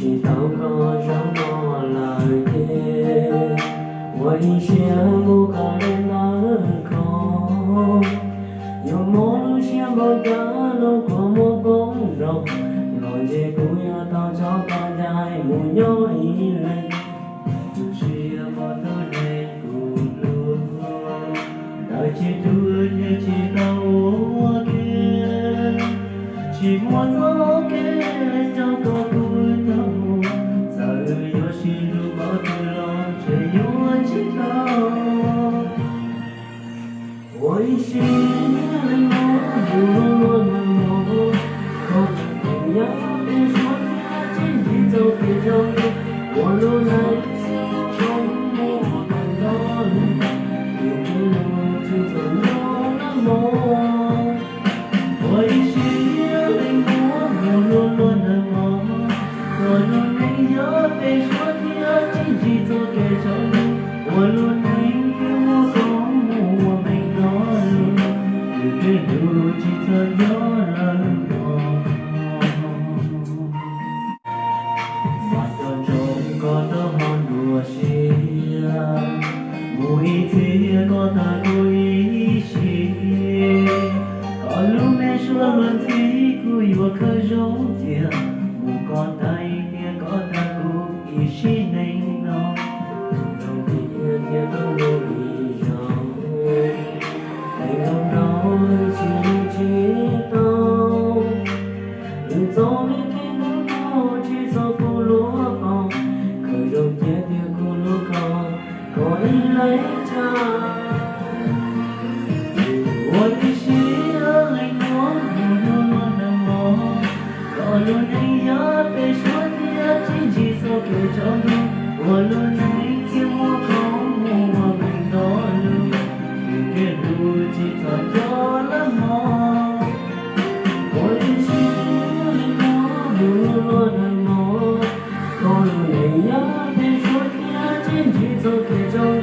Tsis tau koj zaum no lawm ces ua ib siab mus koj li ntawd kho. Yuav muab lub siab npaum cas los koj muab poob nrog, los ntshe kuv yuav tau tso koj ncaim mus nyob ib leeg. Tus siab muaj tus neeg kuv hlub, ntawd tsis tu thiab tsis tau ua ke. Tsis muaj txoj kev rau koj kuv tau mus, txawm yuav sib hlub npaum twg los ntshe yuav tsis tau. Ua ib siab leej muab mus luag luag nag mog, koj tus neeg yog peb suav thiab tsis ntsib txoj kev zoo, ua lub neej zoo mus ua kawg nto lub, yus kev hlub tsis txawj nco lawm mog. Ua ib siab leej muab mus luag luag nag mog, koj lub neej yog peb suav thiab tsis ntsib txoj kev zoo, ua lub neej thiaj muab koj mus ua kawg nto lub, yus kev hlub tsis txawj nco lawm mog. Mas nco ntsoov koj tau ho dua siab, mus ib txhis koj tag kuv ib sim. Koj lub me suab luag ntxhi kuj yuav khaws zoo tiag, mus koj tais tias koj tag kuv ib sim neej no. Zoo tiag thiab koj hlub ib zaug, neeg zoo nraug tsis tsis tau. Nws txoj me kev hlub no tsis txog kuv luag paus, khaws zoo cia tias kuv hlub koj, koj ib leeg tshaj. Ua ib siab leej muab mus luag luag nag mog, koj lub neej yog peb suav thiab tsis ntsib txoj kev zoo, ua lub neej thiaj muab koj mus ua kawg nto lub, yus kev hlub tsis txawj nco lawm mog. Ua ib siab leej muab mus luag luag nag mog, koj lub neej yog peb suav thiab tsis ntsib txoj kev zoo,